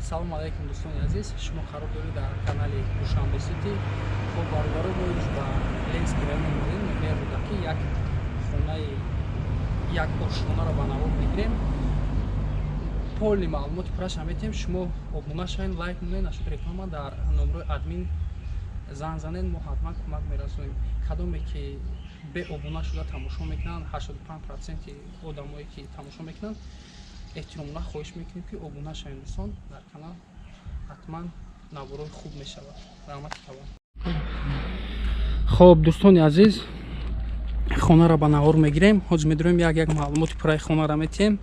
Салому алайкум, дӯстони азиз. Шумо қарор доред дар канали Душанбе Сити. Хоб, бародаро, мо имрӯз ба Ленинский район омадем, ноҳияи Рӯдакӣ. Як хонаи, як ошхонаро ба навор мегирем. Полный маълумоти пурраша метиҳем. Шумо обуна шавед, лайк монед, нашуд реклама дар номрои админ занг занед, мо ҳатман кӯмак мерасонем. Кадоме ки беобуна шуда тамошо мекунанд, 85% одамое ки тамошо мекунанд, эҳтиромона хоҳиш мекунем, ки обуна шавем, дӯстон, дар канал. Ҳатман наворои хуб мешавад. Раҳмати калон. Хоб, дӯстони азиз, хонаро ба навор мегирем. Ҳозир медорем, як як маълумоти пурраи хонаро метиҳем.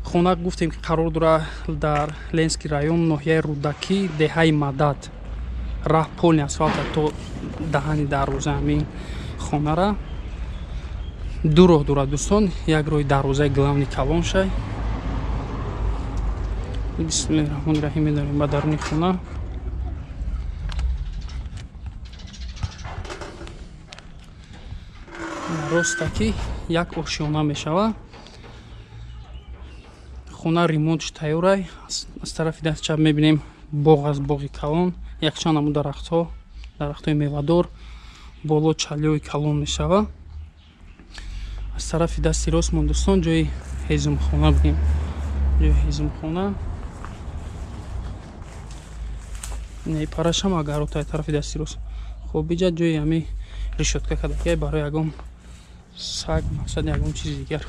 Хона, гуфтем, ки қарор дорад дар Ленинский район, ноҳияи Рӯдакӣ, деҳаи Мадад. Раҳ полный асфалта то даҳани дарвоза. Ҳамин хонара ду роҳ дорад, дӯстон. Як роҳи дарвозаи главный калон шай. Бисмиллаҳи раҳмони раҳим. Медорем ба даруни хона. Ростаки як ошёна мешавад. Хона ремонтш тайёрай. Аз тарафи даст чап мебинем, боғ аст, боғи калон, якчанд намуд дарахтҳо, дарахтҳои мевадор. Боло чалёи калон мешавад. Аз тарафи дасти ростмон, дӯстон, ҷои ҳезумхона бинем, ҷои ҳезумхона. Парашам агар отай тарафи дасти рост. Хоб, иҷа ҷои ҳами решётка кардагиай барои ягон саг, мақсад, ягон чизи дигар.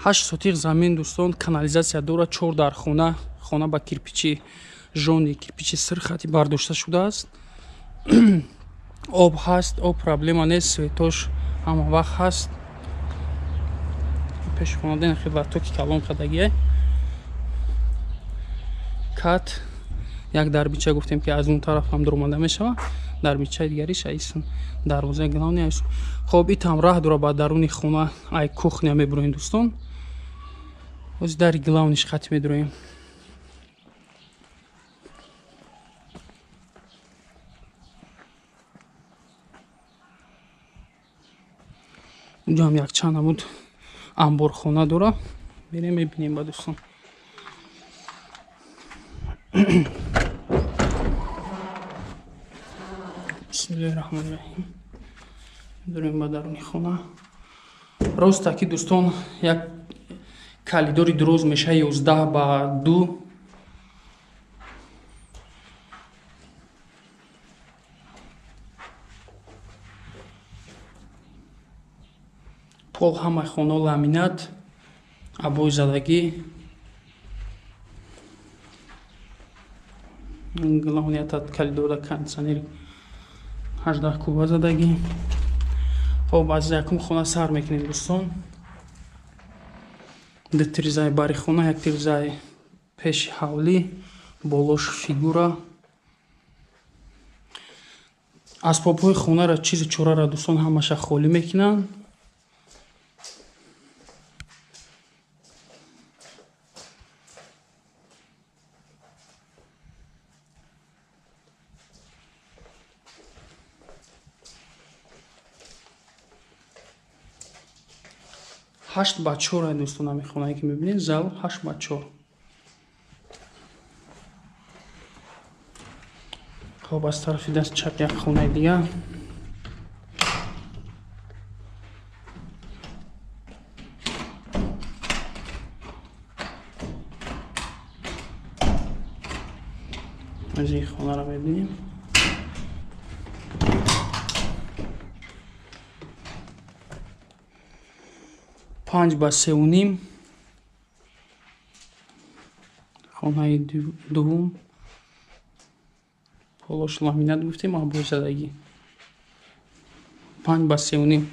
8 сотих замин, дӯстон, канализатсия дорад, чор дар хона. Хона ба кирпичи жони, кирпичи сирхати бардошта шудааст. Об ҳаст, об проблема нест, светош ҳама вақт ҳаст. Пеши хона ден хел лотоки калон кардагиай. Кат як дарбича, гуфтем, ки аз он тараф ҳам дуромада мешавад. Дарбичаи дигариш айсн дарвозаи главный айс. Хоб, итам раҳ дора ба даруни хона, ай кухня мебуроем, дӯстон. Ҳозир дари главныйш хати медуроем. Унҷо ҳам якчанд намуд амборхона дора. Мерем, мебинем ба дӯстон. Бисмиллоҳи раҳмони раҳим. Дорем ба даруни хона. Ростаки, дӯстон, як калидори дуроз мешавад, 11 ба 2. Пол ҳамаи хона ламинат, обои задагӣ. Главный этот калидорда кондиционер 18 куба задагӣ. Хоб, аз якум хона сар мекунем, дӯстон. Ду тирезаи бари хона, як тирезаи пеши ҳавлӣ, болош фигура. Асбобҳои хонаро, чизу чораро, дӯстон, ҳамаша холӣ мекунанд. 8 ба 4, дӯстон, ҳамин хонае ки мебинед, зал 8 ба 4. Хоб, аз тарафи даст чап як хонаи дигар. Аз ин хонаро мебинем. 5 ба 3.5 хонаи дуввум. Полош ламинат, гуфтем, обои задагӣ. 5 ба 3.5.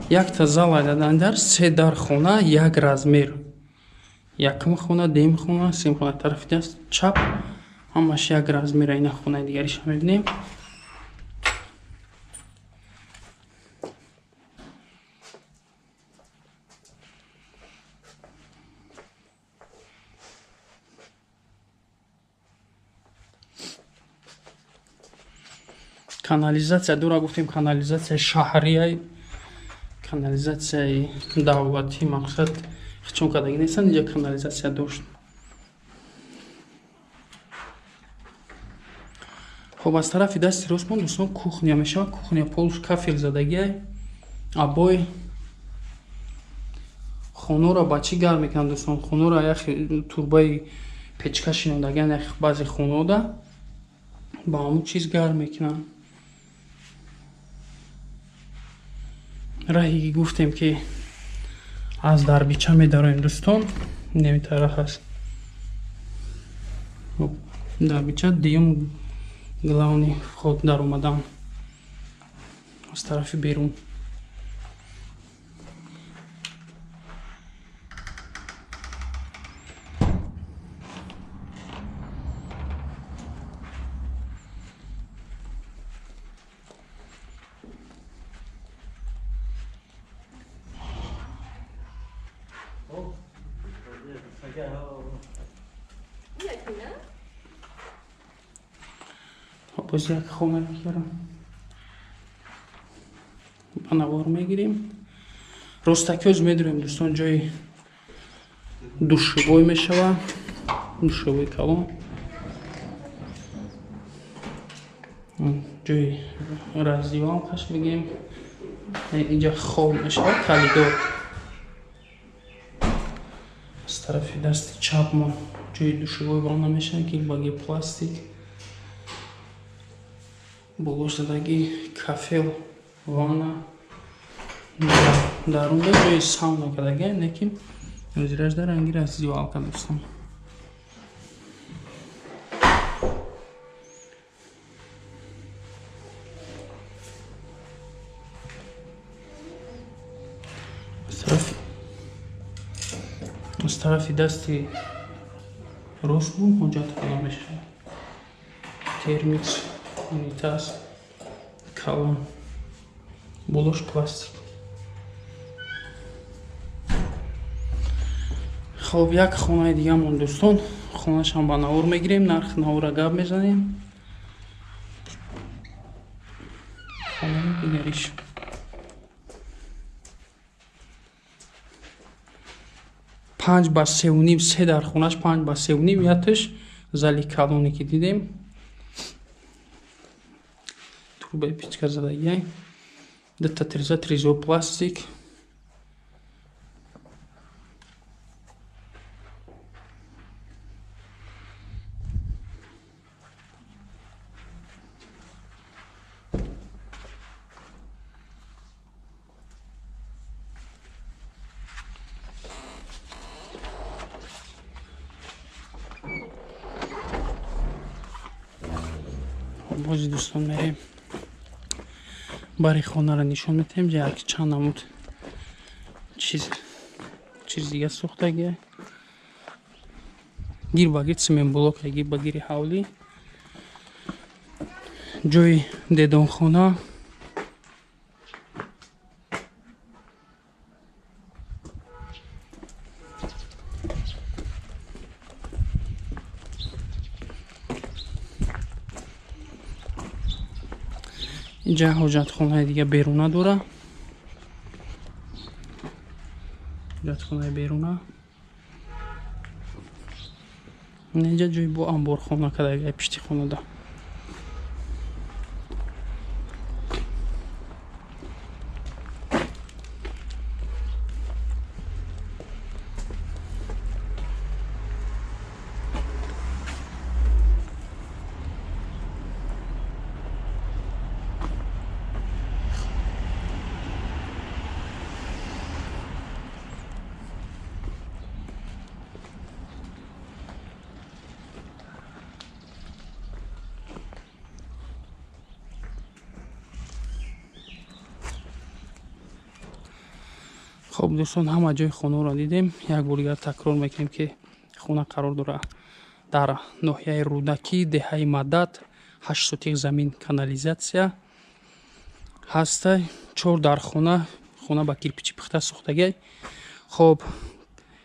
Якта зал айдадандар, се дар хона як размер: якум хона, дуюм хона, сеюм хона. Тарафи даст чап ҳамаш як размер. Ина хонаи дигариша мебинем. Канализатсия дора, гуфтем канализатсияи шаҳрия, канализатсияи давлатӣ, мақсад чун кардагӣ нестанд, инҷа канализатсия дошт. Хоб, аз тарафи дасти ростмон, дӯстон, кухня мешавад. Кухня полш кафел задагиай. Абой хонаро ба чӣ гарм мекунанд, дӯстон? Хонаро як турбаи печка шинондагиан, як баъзе хонаода ба ҳамун чиз гарм мекунанд. Раҳе ки гуфтем, ки аз дарбича медароем, дӯстон, неми тараф аст. Дарбича дуюм главный вход дар омадан аз тарафи берун. Боз як хона мегирам, ба навор мегирем. Ростакёз медурем, дӯстон, ҷои душевой мешава, душевой калон, ҷои раздевалкаш мегирем. Инҷа хоб мешава, коридор. Аз тарафи дасти чапмон ҷои душевой ванна мешава, ки баги пластик, болош задагӣ кафел, ванна. Дарунда ҷои сауна кардагӣ, лекин ҳозирашда ранги раздевалка, дӯстон. Аз тарафи дасти рост бу ҳоҷатхона мешавад, термикс, унитаз калон, болош пластик. Хоб, як хонаи дигамон, дӯстон, хонашам ба навор мегирем, нархи навора гап мезанем. Хонаи дигариш панҷ ба сеуним, се дар хонаш панҷ ба сеуним, яташ зали калоне ки дидем, турбаи печка задагиай, дута тиреза, тирезао пластик. Бози, дӯстон, мерем, бари хонаро нишон метаҳем. Як чанд намуд чиз дига сохтагия, гир ба гир цементблок, гир ба гири ҳавлӣ, ҷои дедонхона. Инҷа ҳоҷатхонаи дига беруна дора, ҳоҷатхонаи беруна. Инҷа ҷои бо амборхона кардага пишти хонада. Хоб, дӯстон, ҳама ҷои хонаро дидем. Як бор дигар такрор мекунем, ки хона қарор дорад дар ноҳияи Рӯдакӣ, деҳаи Мадад, 8 сотих замин, канализатсия ҳаста, 4 дар хона, хона ба кирпичи пухта сохтагиай. Хоб,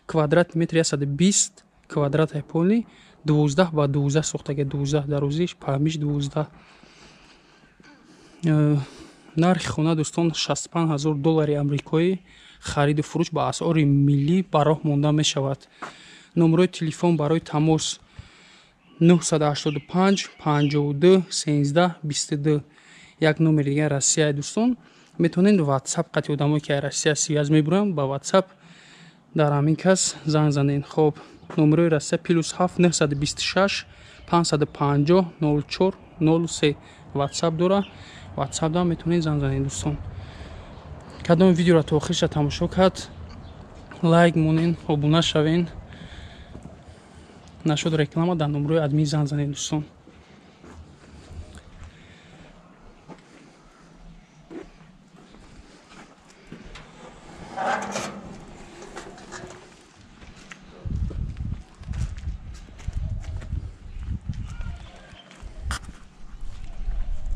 квадрат метр 120 квадрат полни, 12 ба 12 сохтагиай, 12 дарозиш, паҳмиш 12. Нархи хона, дӯстон, 65 ҳазор доллари амрикоӣ. Хариду фурӯш ба асъори миллӣ ба роҳ монда мешавад. Номерои телефон барои тамос 985 52 13 22. Як номери дигар Россияи, дӯстон. Метавонед WhatsApp қати одамое, ки Россия связь мебуранд, ба WhatsApp дар ҳамин кас занг занед. Хоб, номерои Россия +7 926 550 04 03. WhatsApp дора, WhatsApp дам метавонед занг занед. Дӯстон, кадом видеоро то охирша тамошо кард, лайк монен, обуна шавен. Нашуд реклама, дар номерои админ занг занед, дӯстон.